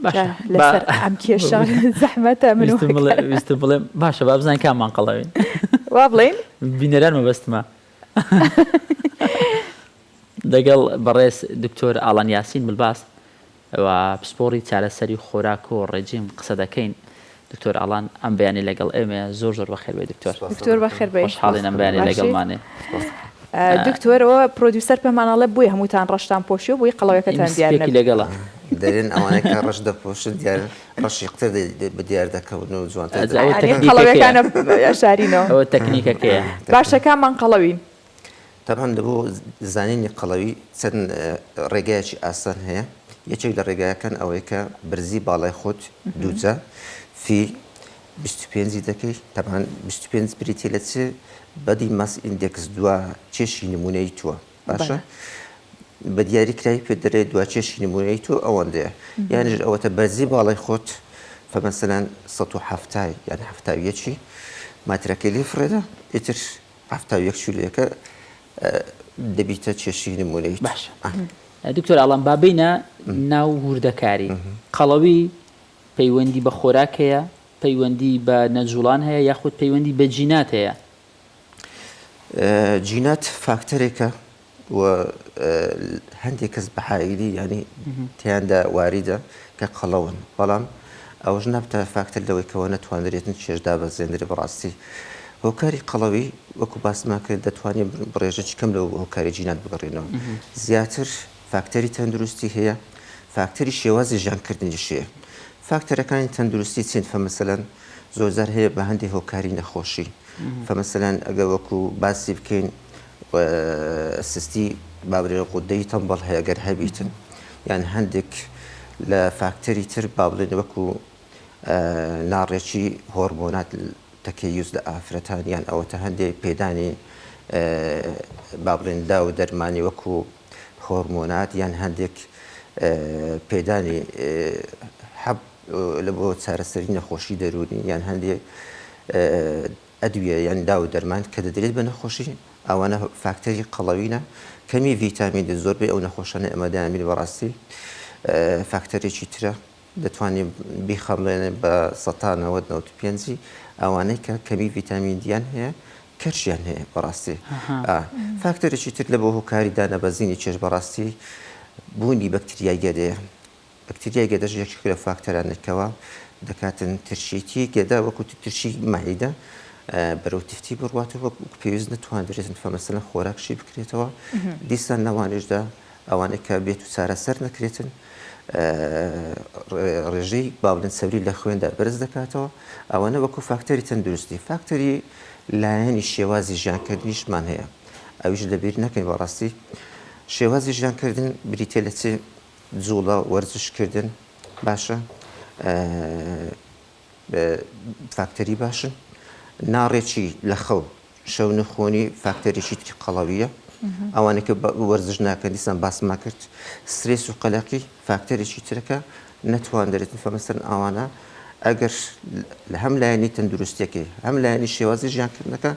باشە لەسەر ئەم کێشە زەحمەتە من ویستم بڵێم باشە با بزانین کاممان قەڵەوین. وا بڵێین؟ بینەران مەبەستمە. لەگەڵ بەڕێز دکتۆر ئاڵان یاسین بلباس و پسپۆڕی چارەسەری خۆراک و ڕێجیم قسە دەکەین. دکتۆر ئاڵان ئەم بەیانی لەگەڵ ئێمەیە زۆر زۆر بەخێر بێی دکتۆر. دکتۆر بەخێر بێی. خۆشحاڵین ئەم بەیانی لەگەڵمانێ. دکتۆر ئەوە پرۆدیوسەر پێمان ئەڵێ بۆیە هەمووتان ڕەشتان پۆشیوە بۆی قەڵەوەکەتان دیار نەبێ. لەگەڵە. دەرێن ئەوانەی کە ڕەش دەپۆشن دیارن ڕەشی قتر بە دیار دەکەون و جوانتر قەڵەوەکانە شارینەوە. ئەوە تەکنیکەکەیە. باشە کاممان قەڵەوین؟ تەبعەن لە بۆ زانینی قەڵەوی چەند ڕێگایەکی ئاسان هەیە، یەکێک لە ڕێگایەکان ئەوەیە کە بەرزی باڵای خۆت دووجا فی 25 دەکەی، تەبعەن 25 بریتیە لە چ؟ body mass index دوا کێشی نمونەی تۆ باشە بە دیاری کراوی پێت دەرێ دوا کێشی نمونەی تۆ ئەوەندەیە یانیش ئەوەتە بەرزی باڵای خۆت فمەسەلەن 170 یان 71 ماترەکەی لێ فڕێدە ئیتر 71 چولەکە دەبیتە کێشی نمونەی باشە دکتۆر ئاڵان با بێینە ناو وردەکاری قەڵەوی پەیوەندی بە خۆراک هەیە پەیوەندی بە نەجوڵان هەیە یاخود پەیوەندی بە جینات هەیە؟ جینات فاکتەرێکە و هەندێک کەس بە عائیلی یانی تیاندا واریدە کە قەڵەون بەڵام ئەوەش نابتە فاکتەر لەوەی کەەوە نەتوانرێتن چێژ دابەزێنرێ بەڕاستی هۆکاری قەڵەوی وەکو باسمان کرد دەتوانین بڕێژەکی کەم لەو هۆکاری جینات بگەڕێنەوە زیاتر فاکتەری تەندروستی هەیە فاکتەری شێوازی ژیانکردنیش هەیە فاکتەرەکانی تەندروستی چین فەمەسەلەن زۆرجار هەیە بە هەندێک هۆکاری نەخۆشی فەمەسەلەن ئەگەر وەکو باسی بکەین سستی با بڵێن غودەی تەمبەڵ هەیە گەر هەبیتن یان هەندێک لە فاکتەری تر با بڵێن وەکو ناڕێکی هۆرمۆنات تەکەیوز لە ئافرەتان یان ئەوەتە هەندێک پێدانی با بڵێن داو و دەرمانی وەکو هۆرمۆنات یان هەندێک پێدانی حەب لە بۆ چارەسەری نەخۆشی دەروونی یان هەندێک ئەدویە یان داو و دەرمان کە دەدرێت بە نەخۆشی ئەوانە فاکتەری قەڵەوینە کەمی ڤیتامین دی زۆربەی ئەو نەخۆشانە ئێمە دەیانبین بەڕاستی فاکتەرێکی ترە دەتوانین بیخەمڵێنین بە سەتا 90 95 ئەوانەی کە کەمی ڤیتامین دیان هەیە کەرشیان هەیە بەڕاستی فاکتەرێکی تر لە بۆ هۆکاری دانەبەزینی چێژ بەڕاستی بوونی بەکتریای گەدەیە بەکتریای گەدەش یەکێکە لەو فاکتەرانەی کەوا دەکاتن ترشێتی گەدە وەکو ترشی مەعیدە بەرەو تفتی بڕوات و وەکو پێویست نەتواندرێتن فەمەسەلەن خۆراک شی بکرێتەوە دیسان لەوانیشدا ئەوانەی کە بێت و چارەسەر نەکرێتن ڕێژەی باڵێن چەوری لە خوێندا بەرز دەکاتەوە ئەوانە وەکو فاکتەری تەندروستی فاکتەری لایەنی شێوازی ژیانکردنیشمان هەیە ئەویش لەبیر نەکەین بەڕاستی شێوازی ژیانکردن بریتە لە چ جوڵە، وەرزش کردن باشە، فاکتەری باشن، ناڕێکی لە خەو، شەو نەخۆنی فاکتەرێکی تری قەڵەوییە، ئەوانەی کە وەرزش ناکەن دیسان باسمان کرد، سترێس و قەلەقی فاکتەرێکی ترەکە نەتواندرێت فەمەسەن ئەوانە ئەگەر لە هەم لایەنی تەندروستیەکەی هەم لایەنی شێوازی ژیانکردنەکە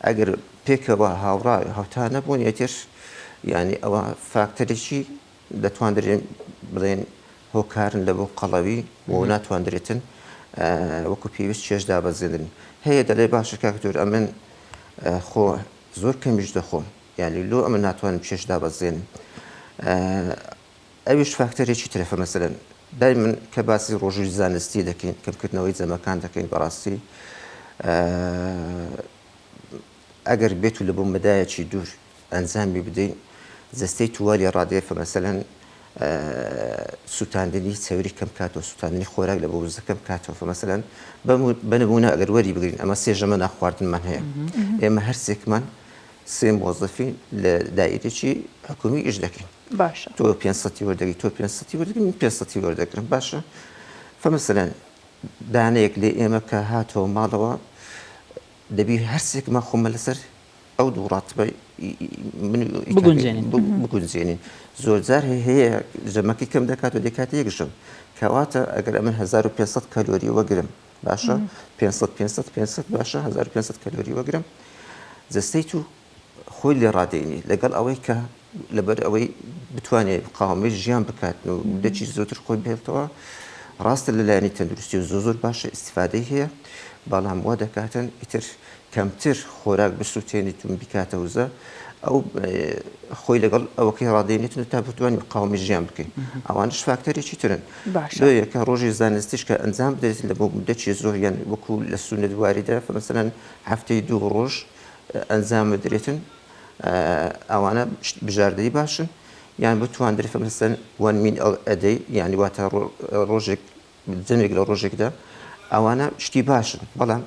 ئەگەر پێکەوە هاوڕا هاوتا نەبوون یەتر یعنی ئەوە فاکتەرێکی دەتواندرێن بڵێن هۆکارن لە بۆ قەڵەوی و ناتواندرێتن وەکو پێویست چێژ دابەزێنن هەیە دەڵێ باشە کاک دکتۆر ئەمن خۆ زۆر کەمیش دەخۆم یعنی لۆ ئەمن ناتوانم چێژ دابەزێنم ئەویش فاکتەرێکی ترە فەمەسەلەن دایمن کە باسی ڕۆژووی زانستی دەکەین کەمکردنەوەی جەمەکان دەکەین بەڕاستی ئەگەر بێت و لە بۆ مەدایەکی دوور ئەنجامی بدەین جەستەی توالی ڕادێ فەمەسەلەن سوتاندنی چەوری کەم کاتەوە سوتاندنی خۆراک لە بۆ وزە کەم کاتەوە فەمەسەلەن بە نمونە ئەگەر وەری بگرین ئەمە سێ ژەمە ناخواردنمان هەیە ئێمە هەرسێکمان سێ مۆزەفی لە دایرێکی حکومی ئیش دەکەین باشە تۆ 500 وەردەگری تۆ 500 وەردەگری من 500 وەردەگرم باشە فەمەسەلەن دانەیەک لێ ئێمە کە هاتەوە ماڵەوە دەبی هەرسێکمان خۆمە لەسەر ئەو دوو ڕاتبە من بگونجێنین بگونجێنین زۆرجار هەیە ژەمەکەی کەم دەکات و دەکات یەک ژەم کەواتە ئەگەر ئەمن 1500 کەلۆری وەگرم باشە 500 500 500 باشە 1500 کەلۆری وەگرم جەستەی تو خۆی لێ ڕادێنی لەگەڵ ئەوەی کە لەبەر ئەوەی بتوانێت قاومەی ژیان بکات و دەچی زۆتر خۆی بێتەوە. ڕاستە لە لایەنی تەندروستی و زۆر زۆر باشە ئیستیفادەی هەیە بەڵام وا دەکاتن ئیتر کەمتر خۆراک بسووتێنیت و بیکاتە وزە ئەو خۆی لەگەڵ ئەوەکەی ڕادێنێتن و تا بتوانانی مقاومی ژیان بکەین ئەوانش فاکتەرێکی ترن لۆیە کە ڕۆژی زانستیش کە ئەنجام بدرێت لە بۆ مدەکی زۆر یان وەکو لە سوننەت واریدە فمەسەلەن هەفتەی دوو ڕۆژ ئەنجام بدرێتن ئەوانە بژاردەی باشن یان بتواندرێت فمەسەلەن one meal a day یانی واتە ڕۆژێک جەمێک لە ڕۆژێکدا ئەوانە شتی باشن بەڵام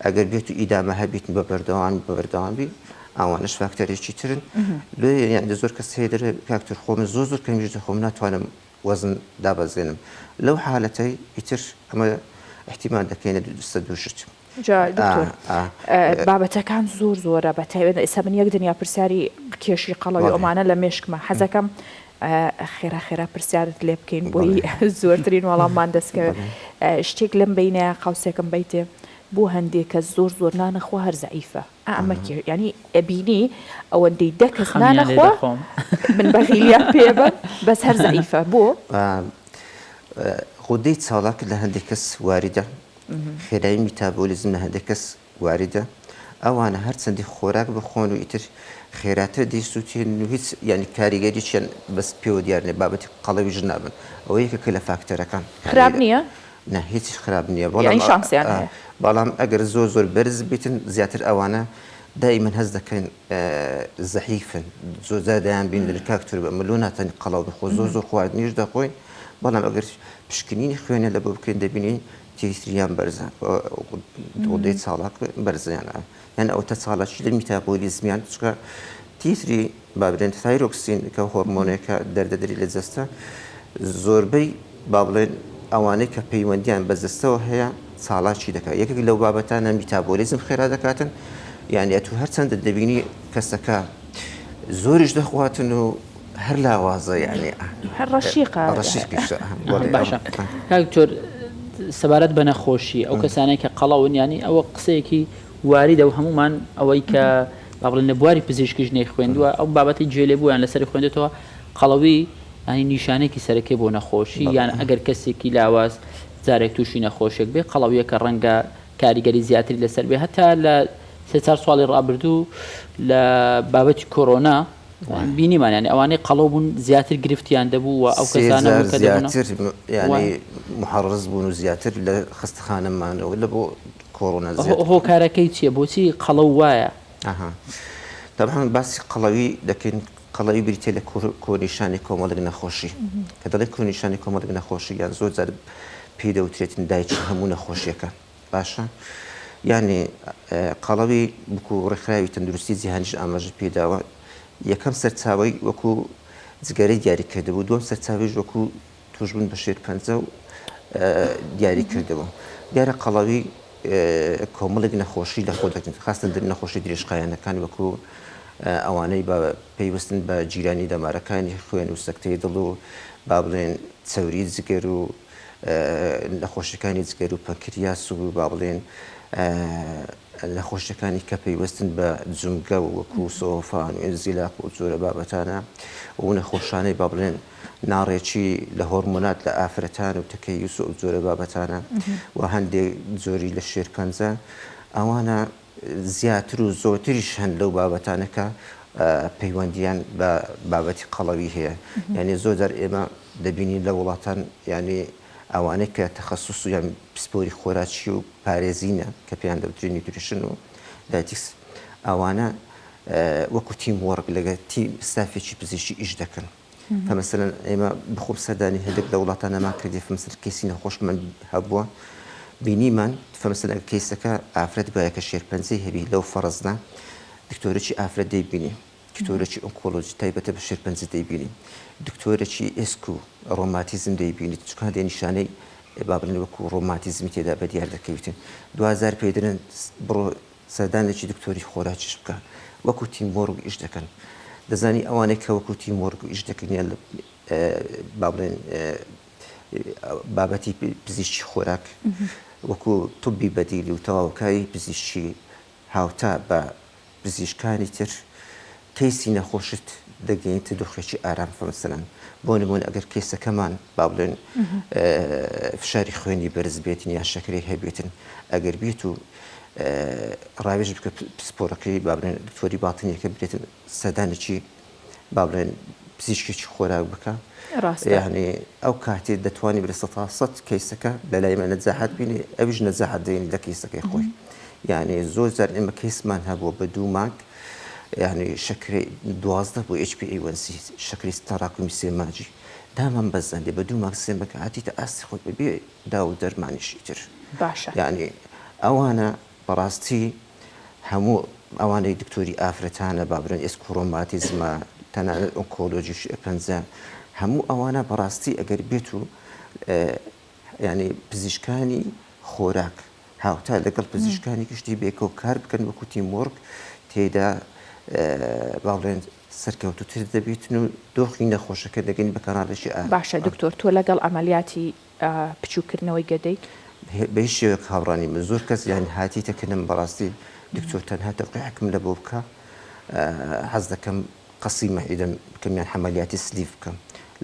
ئەگەر بێت و ئیدامە هەبیت بە بەردەوامی بە بەردەوامی ئەوانش فاکتەرێکی ترن لۆیە یان زۆر کەس هەیە دەرێ کاکتر خۆ من زۆر زۆر کەمیش دەخۆم ناتوانم وەزن دابەزێنم لەو حالەتەی ئیتر ئەمە احتیمان دەکەینە سە دوو شت. جا دکتۆر بابەتەکان زۆر زۆرە بە تایبەت ئێستا من یەک دنیا پرسیاری کێشی قەڵەوی ئەمانە لە مێشکمە حەزەکەم خێرا خێرا پرسیارت لێ بکەین بۆی زۆرترین وەڵاممان دەستکەوێت شتێک لەم بینە قاوسێکم بیتێ بۆ هەندێک کە زۆر زۆر نانەخوا هەر زەعیفە ئەمە کێ یانی ئەبینی ئەوەندەی دە کەس نانەخوا من بەغیلیان پێ بەم بەس هەر زەعیفە بۆ؟ غودەی چاڵاک لە هەندێک کەس واریدە خێرایی میتابۆلیزم لە هەندێک کەس واریدە ئەوانە هەرچەندی خۆراک بخۆن و ئیتر خێراتر دەیسووتێنن و هیچ یانی کاریگەریشیان بەس پێوە دیار نیە بابەتی قەڵەویش نابن ئەوە یەکێکە لە فاکتەرەکان خراپ نییە؟ نا هیچیش خراپ نییە بەڵام شانسیان هەیە بەڵام ئەگەر زۆر زۆر بەرز بیتن زیاتر ئەوانە دائیمەن هەست دەکەن زەحیفن زۆر جار دەیان بین دەلێن کاک توربە ئەمە لۆ ناتوانین قەڵەو بین خۆ زۆر زۆر خواردنیش دەخۆین بەڵام ئەگەر پشکنینی خوێنە لە بۆ بکرێن دەبینین تیتریان بەرزە غودەی چاڵاک بەرزیان یان ئەوتە چاڵاکی لە میتابۆلیزمیان چونکە تیتری با بڵێن ثایرۆکسین کە هۆرمۆنێکە دەردەدری لە جەستە زۆربەی با بڵێن ئەوانەی کە پەیوەندیان بە جەستەوە هەیە چاڵاکی دەکات یەکێک لەو بابەتانە میتابۆلیزم خێرا دەکاتن یعنی ئەتوو هەرچەندە دەبینی کەسەکە زۆریش دەخواتن و هەر لاوازە یعنی هەر ڕەشیقە ڕەشیقیشە باشە کاک دکتۆر سەبارەت بە نەخۆشی ئەو کەسانەی کە قەڵەون یانی ئەوە قسەیەکی واریدە و هەمومان ئەوەی کە با بڵێن لە بواری پزیشکیش نەیخوێندووە ئەو بابەتی گوێ لێ بوویان لەسەری خوێندێتەوە قەڵەوی ینی نیشانێکی سەرەکی بۆ نەخۆشی یان ئەگەر کەسێکی لاواز جارێک تووشی نەخۆشێک بێ قەڵەویەکە ڕەنگە کاریگەری زیاتری لەسەر بێ هەتا لە سێ چار ساڵی ڕابردوو لە بابەتی کۆرۆنا بینیمان یانی ئەوانەی قەڵەو بوون زیاتر گرفتیان دەبوو و ئەو کەسانە بوون کە دەبوونە زیاتر یانی محەڕز بوون و زیاتر لە خەستەخانە مانەوە لە بۆ کۆرۆنا زیاتر هۆکارەکەی چییە بۆچی قەڵەو وایە؟ ئەها تەبعەن باسی قەڵەوی دەکەین قەڵەوی بریتیە لە کۆنیشانی کۆمەڵێک نەخۆشی کە دەڵێ کۆنیشانی کۆمەڵێک نەخۆشی یان زۆر جار پێی دەوترێتن دایکی هەموو نەخۆشیەکان باشە یانی قەڵەوی وەکو ڕێکخراوی تەندروستی جیهانیش ئاماژە پێداوە یەکەم سەرچاوەی وەکو جگەرەی دیاری کردبوو دووەم سەرچاویش وەکو توشبوون بە شێرپەنجە و دیاری کردبوو دیارە قەڵەوی کۆمەڵێک نەخۆشی لە خۆ دەگرن خاستن نەخۆشی درێژخایەنەکان وەکو ئەوانەی بە پەیوەستن بە گیرانی دەمارەکانی خوێن و سەکتەی دڵ و با بڵێن چەوری جگەر و نەخۆشیەکانی جگەر و پەنکریاس و با بڵێن نەخۆشیەکانی کە پەیوەستن بە جومگە و وەکو سۆفان و ئینزیلاق و جۆرە بابەتانە و نەخۆشانەی با بڵێن ناڕێکی لە هۆرمۆنات لە ئافرەتان و تەکەیوس و جۆرە بابەتانە و هەندێک جۆری لە شێرپەنجە ئەوانە زیاتر و زۆرتریش هەن لەو بابەتانە کە پەیوەندیان بە بابەتی قەڵەوی هەیە یعنی زۆر جار ئێمە دەبینین لە وڵاتان یعنی ئەوانەی کە تەخەسوس و یان پسپۆری خۆراکی و پارێزینە کە پێیان دەوترێت nutrition و dietetics ئەوانە وەکو team work لەگەڵ تیم ستافێکی پزیشکی ئیش دەکەن فمەسەلەن ئێمە بخۆم سەردانی هەندێک لە وڵاتانەمان کردی فمەسەل کەیسی نەخۆشمان هەبووە بینیمان فمەسەلەن ئەگەر کەیسەکە ئافرەت بایە کە شێرپەنجەی هەبی لەو فەڕزنا دکتۆرێکی ئافرەت دەیبینی دکتۆرێکی ئۆنکۆلۆجی تایبەتە بە شێرپەنجە دەیبینی دکتۆرێکی ئێسک و ڕۆماتیزم دەیبینیت چونکە هەندێک نیشانەی با بڵێن وەکو ڕۆماتیزمی تێدا بەدیار دەکەویتن دواجار پێی دەرێن بڕۆ سەردانێکی دکتۆری خۆراکیش بکە وەکو team work ئیش دەکەن دەزانی ئەوانەی کە وەکو team work ئیش دەکەن یان با بڵێن بابەتی پزیشکی خۆراک وەکو طبی بەدیل و تەواوکاری پزیشکی هاوتا بە پزیشکانی تر. کەیسی نەخۆشت دەگەینتە دۆخێکی ئارام فمەسەلەن بۆ نمونە ئەگەر کەیسەکەمان با بڵێن فشاری خوێنی بەرز بێتن یان شەکرەی هەبێتن ئەگەر بێت و ڕاوێژ بکە پسپۆرەکەی با بڵێن دکتۆری باتنیەکە برێتن سەردانێکی با بڵێن پزیشکێکی خۆراک بکە ڕاستە. یعنی ئەو کاتێ دەتوانی بە 100% کەیسەکە لە لای مە نەجاحەت بینی ئەویش نەجاحەت دێنی لە کەیسەکەی خۆی یعنی زۆر جار ئێمە کەیسمان هەبووە بە دوو مانگ یعنی شەکرەی 12 بۆ HbA1c شەکری تەراکمی سێ مانگی دامان بەزاندێ بە دوو مانگ سێ مانگ هاتیتە ئاستی خۆی بەبێ داو و دەرمانیشی تر باشە. یعنی ئەوانە بەڕاستی هەموو ئەوانەی دکتۆری ئافرەتانە با برێن ئێسک و ڕۆماتیزمە تەنانەت ئۆنکۆلۆجی و شێرپەنجە هەموو ئەوانە بەڕاستی ئەگەر بێت و یعنی پزیشکانی خۆراک هاوتا لەگەڵ پزیشکانی گشتی بێکەوە کار بکەن وەکو teamwork تێدا با بڵێن سەرکەوتوتر دەبیتن و دۆخی نەخۆشەکە دەگەین بە کەناڵێکی ئارام. باشە دکتۆر تۆ لەگەڵ عەمەلیاتی بچووککردنەوەی گەدەی؟ بە هیچ شێوەیەک هاوڕا نیم زۆر کەس یان هاتیتە کنم بەڕاستی دکتۆر تەنها تەوقیعەکم لە بۆ بکە حەز دەکەم قەسی مەعیدەم بکەم یان حەمەلیاتی sleeve بکەم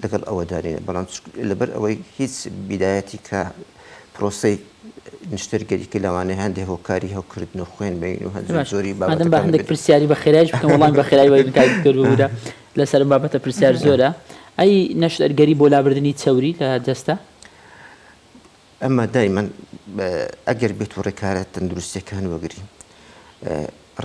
لەگەڵ ئەوە دانینە بەڵام لەبەر ئەوەی هیچ بیدایەتی کە پرۆسەی نشتەرگەری کە لەوانەیە هەندێک هۆکاری هەوکردن و خوێن بین و هەندێک زۆری بابەتەکان بە هەندێک پرسیاری بە خێرایش بکەم وەڵام بە خێرای وەرگرن کاک دکتۆر ببورە لەسەر ئەم بابەتە پرسیار زۆرە ئەی نەشتەرگەری بۆ لابردنی چەوری لە جەستە؟ ئەمە دایمەن ئەگەر بێت و ڕێکارە تەندروستیەکان وەگری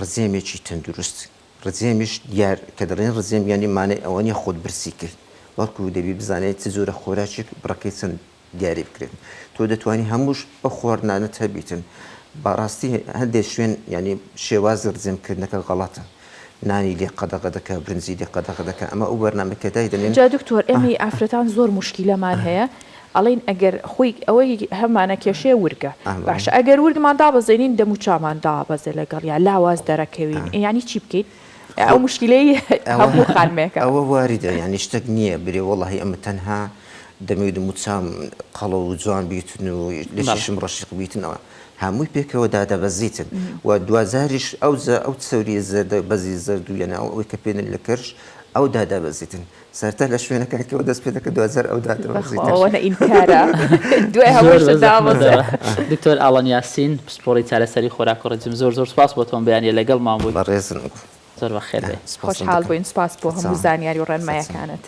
ڕزێمێکی تەندروست ڕزێمیش دیار کە دەڵێن ڕزێم یانی مانای ئەوە نیە خۆت برسی کرد بەڵکو دەبی بزانێت چ جۆرە خۆراکێک بڕەکەی چەند دیاری بکرێت تۆ دەتوانی هەمووش ئەو خواردنانەت هەبیتن بەڕاستی هەندێک شوێن یعنی شێوازی ڕزێم کردنەکە غەڵەتە نانی لێ قەدەغە دەکا برنجی لێ قەدەغە دەکا ئەمە ئەو بەرنامەی کە دایدەنێن. جا دکتۆر ئێمەی ئافرەتان زۆر موشکیلەمان هەیە ئەڵێین ئەگەر خۆی ئەوەی هەمانە کێشەیە ورگە باشە ئەگەر ورگمان دابەزێنین دەموچامان دابەزێ لەگەڵیا لاواز دەرەکەوین یانی چی بکەین ئەو موشکیلەی هەموو خانمێکە. ئەوە واریدە یانی شتەک نییە برێ وەڵاهی ئەمە تەنها دەمەوێ دەموچام قەڵەو و جوان بیتن و لەشیشم ڕەشیق بیتنەوە هەمووی پێکەوە دادەبەزیتن و دواجاریش ئەو ئەو چەوریە زەردە بەزی زەرد و یەنە ئەوەی کە پێنن لە کەرش ئەو دادەبەزیتن سەرتا لە شوێنەکانکەوە دەست پێ دەکە دواجار ئەو دادەبەزیتن. ئەوەنە ئینکارە دوای هەموو شت دابەزێ. دکتۆر ئاڵان یاسین پسپۆڕی چارەسەری خۆراک و ڕێجیم زۆر زۆر سوپاس بۆ تۆم بەیانیە لەگەڵمان بوویت. بەڕێزن. زۆر بەخێر بێی. خۆشحاڵ بووین سوپاس بۆ هەموو زانیاری و ڕێنمایەکانت.